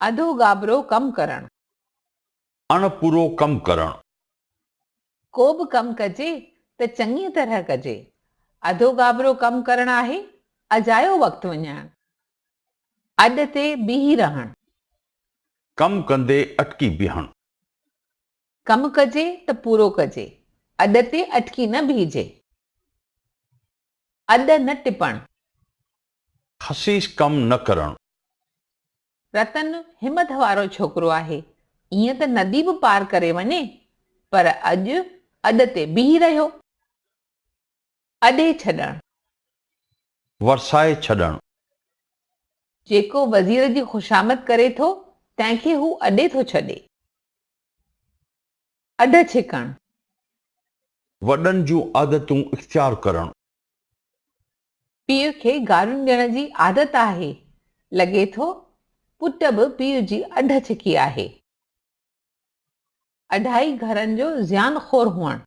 اڌو گابرو ڪم ڪرڻ. اڻ پورو ڪم ڪرڻ. ڪو به ڪم ڪجي ته چڱيء طرح ڪجي. اڌو گابرو ڪم ڪرڻ آهي اجايو وقت وڃائڻ. اڏ تي بيهي رهڻ. ڪم ڪندي اٽڪي بيهڻ. ڪم ڪجي ته پورو ڪجي، اڏ تي اٽڪي نه بيهجي. اڏ نه ٽپڻ. خسيس ڪم نه ڪرڻ. رتن همٿ وارو ڇوڪرو آهي، ائين ته ندي به پار ڪري وڃي، پر اڄ اڏ تي بيهي رهيو. اڏي ڇڏڻ. ورسائي ڇڏڻ. جيڪو وزير جي خوشامد ڪري ٿو، تنهن کي هو اڏي ٿو ڇڏي. اڍ ڇڪڻ. وڏن جون عادتون اختيار ڪرڻ. پيء کي گاريون ڏيڻ جي عادت آهي، لڳي ٿو پٽ به پيء جي اڍ ڇڪي آهي. اڍائي گهرن جو زيان خور هئڻ.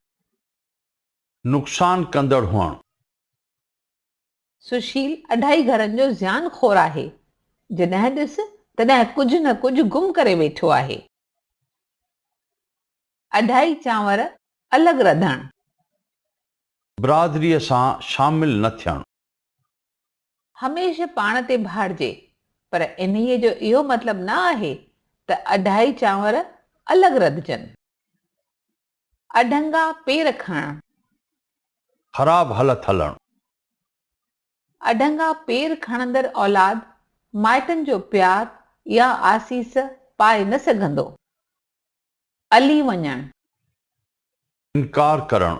نقصان ڪندڙ هئڻ. سشيل اڍائي گهرن جو زيان خور آهي، جڏهن ڏس تڏهن ڪجهه نه ڪجهه گم ڪري ويٺو آهي. اڍائي چانور الڳ رڌڻ. برادريء سان شامل نه ٿيڻ. هميشه پاڻ تي ڀاڙجي، پر انهيء جو اهو مطلب نه آهي ته اڍائي چانور الڳ رڌجن. اڍنگا پير کڻڻ. خراب هلت هلڻ. اڍنگا پير کڻندڙ اولاد مائٽن جو پيار يا آسيس پائي نه سگهندو. الي وڃڻ. انڪار ڪرڻ.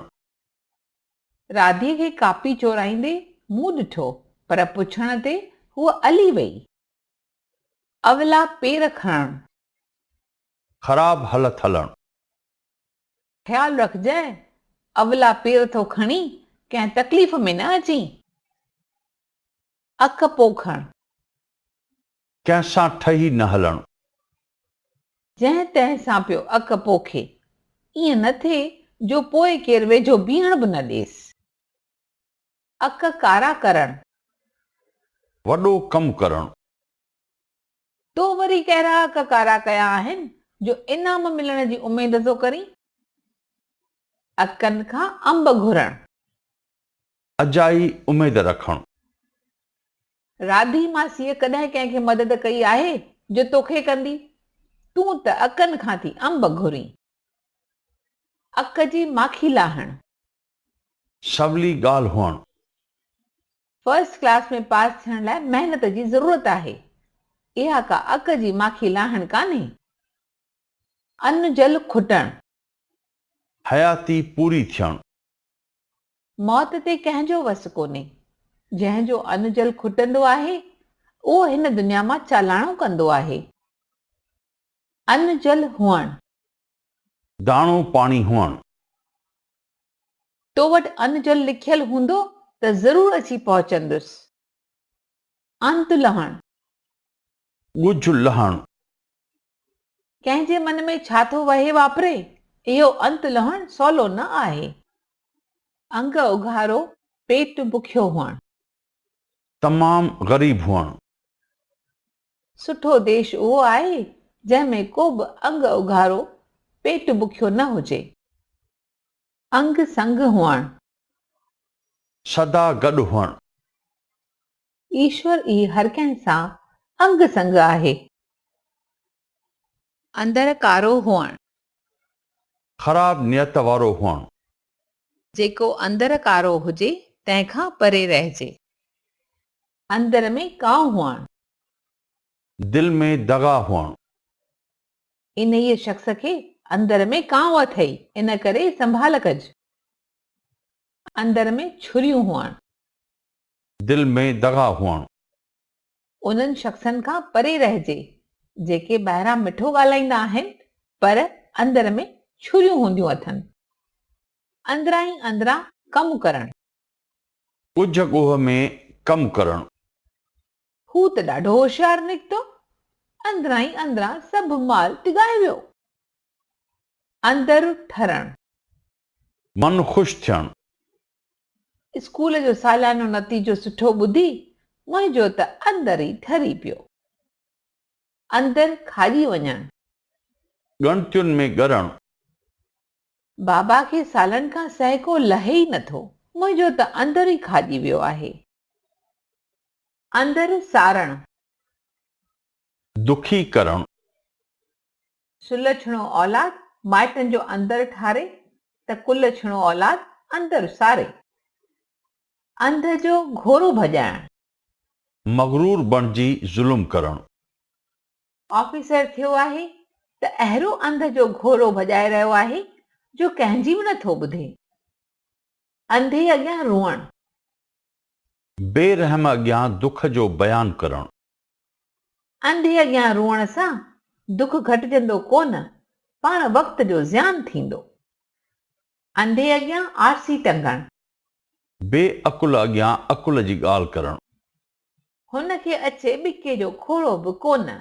راڌي کي ڪاپي چورائيندي مون ڏٺو، پر پڇڻ تي هوء الي وئي. اولا پير کڻڻ. خراب هلت هلڻ. خيال رکجانء، اولا پير ٿو کڻين، ڪنهن تڪليف ۾ نه اچين. اک پوکڻ. ڪنهن سان ٺهي نه هلڻ. جنهن تنهن سان پيو اک پوکي. ائين نه ٿئي جو پوء ڪير ويجهو بيهڻ به نه ڏيس. اک ڪارا ڪرڻ. وڏو ڪم ڪرڻ. تو وري ڪهڙا اک ڪارا ڪيا آهن جو انعام ملڻ جي اميد ٿو ڪرين؟ اکن کان انب گهرڻ. اجائي اميد رکڻ. راڌي ماسيء ڪڏهن ڪنهن کي مدد ڪئي آهي جو توکي ڪندي؟ تون ته اکن کان ٿي انب گهرين. اک جي ماکي لاهڻ. سولي ڳالهه هئڻ. فرسٽ ڪلاس ۾ پاس ٿيڻ لاء محنت جي ضرورت آهي. اها ڪا اک جي ماکي لاهڻ ڪانهي. ان جل کٽڻ. حياتي پوري ٿيڻ. موت تي ڪنهن جو وس ڪونهي. جنهن جو ان جل کٽندو آهي، اهو هن دنيا مان چالاڻو ڪندو آهي. ان جل هئڻ. داڻو پاڻي هئڻ. تو وٽ ان جل لکيل هوندو ته ضرور اچي پهچندس. انت لهڻ. ڳجهه لهڻ. ڪنهن جي من ۾ ڇا ٿو وهي واپري، اهو انت لهڻ سولو نه آهي. انگ اگهارو، پيٽ بکيو هئڻ. تمام غريب هئڻ. سٺو ديش اهو آهي، جنهن ۾ ڪو به انگ اگهارو، پيٽ بکيو نه هجي. انگ سنگ هئڻ. سدا گڏ هئڻ. ايشور ئي هر ڪنهن سان انگ سنگ آهي. اندر ڪارو هئڻ. خراب نيت وارو هئڻ. جيڪو اندر ڪارو هجي، تنهن کان پري رهجي. اندر ۾ ڪانء هئڻ. دل ۾ دغا هئڻ. انهيء شخص کي اندر ۾ ڪانء اٿئي، ان ڪري سنڀال ڪج. اندر ۾ ڇريون هئڻ. دل ۾ دغا هئڻ. انهن شخصن کان پري رهجي، جيڪي ٻاهران مٺو ڳالهائيندا آهن، پر اندر ۾ ڇريون هونديون اٿن. اندران ئي اندران ڪم ڪرڻ. ڳجهه ڳوهه ۾ ڪم ڪرڻ. هو ته ڏاڍو هوشيار نڪتو، اندران ئي اندران سڀ مال ٽگائي ويو. اندر ٺرڻ. من خوش ٿيڻ. اسڪول جو ساليانو نتيجو سٺو ٻڌي منهنجو ته اندر ئي ٺري پيو. اندر کاڄي وڃڻ. ڳڻتين ۾ ڳرڻ. بابا کي سالن کان سهڪو لهي ئي نٿو، منهنجو ته اندر ئي کاڄي ويو آهي. اندر ساڙڻ. دکي ڪرڻ. سلڇڻو اولاد مائٽن جو اندر ٺاري ته ڪلڇڻو اولاد اندر ساري. انڌ جو گهوڙو ڀڄائڻ. مغرور بڻجي ظلم ڪرڻ. آفيسر ٿيو آهي ته اهڙو انڌ جو گهوڙو ڀڄائي رهيو آهي جو ڪنهن جي به نٿو ٻڌي. انڌي اڳيان روئڻ. بي رحم اڳيان دک جو بيان ڪرڻ. انڌي اڳيان روئڻ سان دک گهٽجندو ڪونه، پاڻ وقت جو زيان ٿيندو. انڌي اڳيان آرسي ٽنگڻ. بي عقل اڳيان عقل جي ڳالهه ڪرڻ. هن کي اڇي ٻڪي جو کوڙو به ڪونه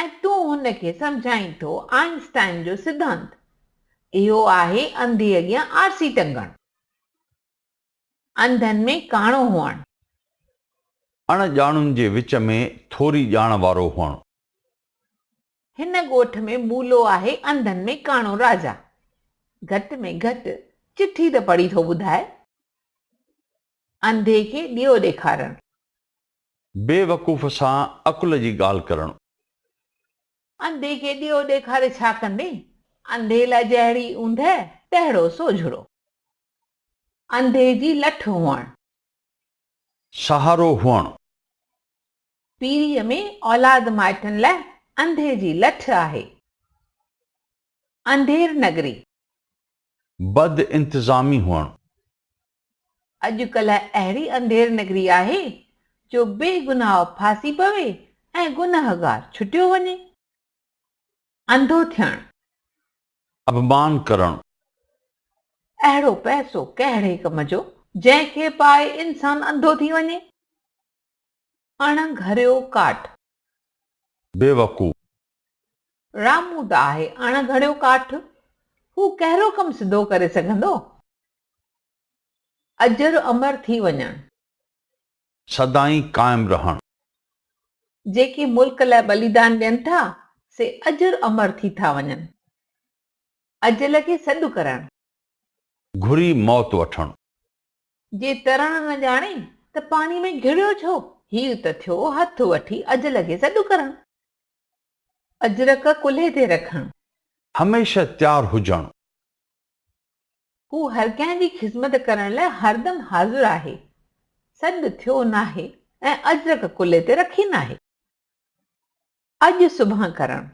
۽ تون هن کي سمجهائين ٿو آئنسٽائن جو سڌانت. اهو آهي انڌي اڳيان آرسي ٽنگڻ. انڌن ۾ ڪاڻو هئڻ. اڻ ڄاڻن جي وچ ۾ ٿوري ڄاڻ وارو هئڻ. هن ڳوٺ ۾ مولو آهي انڌن ۾ ڪاڻو راجا. گهٽ ۾ گهٽ چٺي ته پڙهي ٿو ٻڌائي. انڌي کي ڏيئو ڏيکارڻ. بي وقوف سان عقل جي ڳالهه ڪرڻ. انڌي کي ڏيئو ڏيکاري ڇا ڪندين؟ انڌي لاء جهڙي اوندهه تهڙو سوجهرو. انڌي جي لٺ هئڻ. سهارو هئڻ. پيريء ۾ اولاد مائٽن لاء انڌي جي لٺ آهي. انڌير نگري. بد انتظامي هئڻ. اڄ ڪلهه اهڙي انڌير نگري آهي جو بي گناهه ڦاسي پوي ۽ گنهگار ڇٽيو وڃي. انڌو ٿيڻ. اڀمان ڪرڻ. اهڙو پئسو ڪهڙي ڪم جو، جنهن کي پائي انسان انڌو ٿي وڃي. اڻ گهريو ڪاٺ. بيوقوف. رامون ته آهي اڻ گهڙيو ڪاٺ. هو ڪهڙو ڪم سڌو ڪري سگهندو؟ اجر امر ٿي وڃڻ. سدائين قائم رهڻ. جيڪي ملڪ لاء ٻليدان ڏين ٿا، سي اجر امر ٿي ٿا وڃن. اجل کي سڏ ڪرڻ. گهري موت وٺڻ. جي ترڻ نه ڄاڻي ته پاڻي ۾ گهڙيو ڇو؟ هيء ته ٿيو هٿ وٺي اجل کي سڏ ڪرڻ. اجرڪ ڪلهي تي رکڻ. هميشه تيار هجڻ. هو هر ڪنهن جي خذمت ڪرڻ لاء هردم حاضر آهي. سڏ ٿيو ناهي ۽ اجرڪ ڪلهي تي رکي ناهي. اڄ سڀان ڪرڻ.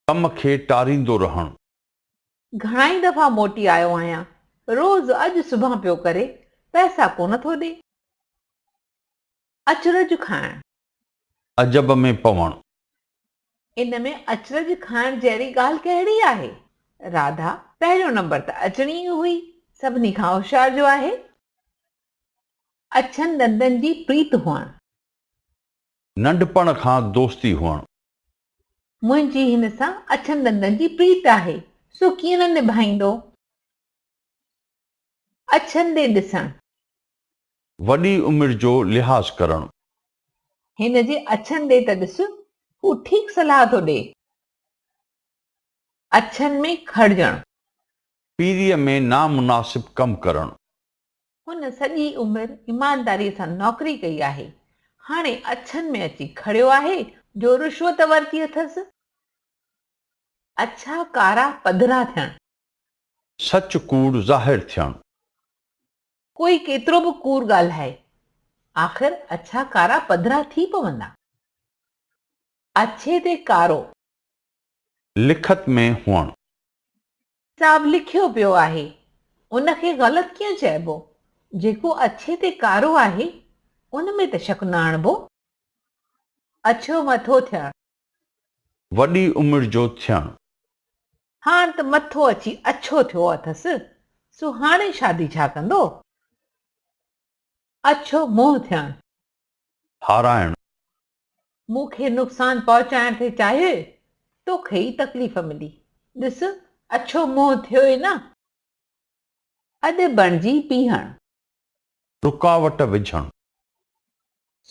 ڪم کي ٽاريندو رهڻ. گهڻائي دفعا موٽي آيو آهيان، روز اڄ سڀان پيو ڪري، پئسا ڪونه ٿو ڏي. اچرج کائڻ. عجب ۾ پوڻ. ان ۾ اچرج کائڻ جهڙي ڳالهه ڪهڙي آهي؟ راڌا، پهريون نمبر ته اچڻي ئي هئي، سڀني کان هوشيار جو آهي. اڇن ڏندن جي پريت هئڻ. ننڍپڻ کان دوستي هئڻ. منهنجي هن سان اڇن ڏندن جي پريت آهي، سو ڪيئن نه نڀائيندو. اڇن ڏي ڏسڻ. وڏي عمر جو لحاظ ڪرڻ. هن جي اڇن ڏي ته ڏس، هو ٺيڪ صلاح ٿو ڏئي. اڇن ۾ کڙجڻ. پيريء ۾ نامناسب ڪم ڪرڻ. هن سڄي عمر ايمانداريء سان نوڪري ڪئي آهي. هاڻي اڇن ۾ اچي کڙيو آهي جو رشوت ورتي اٿس. اڇا ڪارا پڌرا ٿيڻ. سچ ڪوڙ ظاهر ٿيڻ. ڪوئي ڪيترو به ڪوڙ ڳالهائي، آخر اڇا ڪارا پڌرا ٿي پوندا. اڇي تي ڪارو. لکت ۾ هئڻ. حساب لکيو پيو آهي، ان کي غلط ڪيئن چئبو؟ جيڪو اڇي تي ڪارو آهي، ان ۾ ته شڪ نه آڻبو. اڇو مٿو ٿيڻ. وڏي عمر جو ٿيڻ. هاڻ ته مٿو اچي اڇو ٿيو اٿس، سو هاڻي شادي ڇا ڪندو؟ اڇو منهن ٿيڻ. هارائڻ. مون کي نقصان پهچائڻ ٿي چاهيئي، توکي ئي تڪليف ملي. ڏس، اڇو منهن ٿيوئي نه. اڏ بڻجي بيهڻ. رڪاوٽ وجهڻ.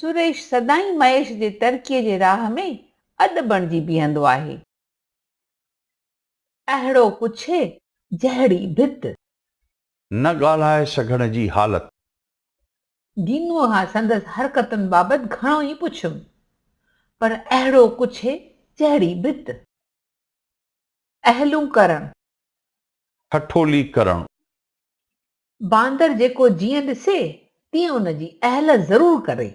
سريش سدائين مهيش جي ترقيء جي راهه ۾ اڏ بڻجي بيهندو آهي. اهڙو پڇي جهڙي ڀت. نه ڳالهائي سگهڻ جي حالت. دينوء کان سندس حرڪتن بابت گهڻو ئي پڇيم، پر اهڙو ڪڇي جهڙي ڀت. اهلون ڪرڻ. ٺٺولي ڪرڻ. باندر جيڪو جيئن ڏسي، تيئن ان جي اهل ضرور ڪري.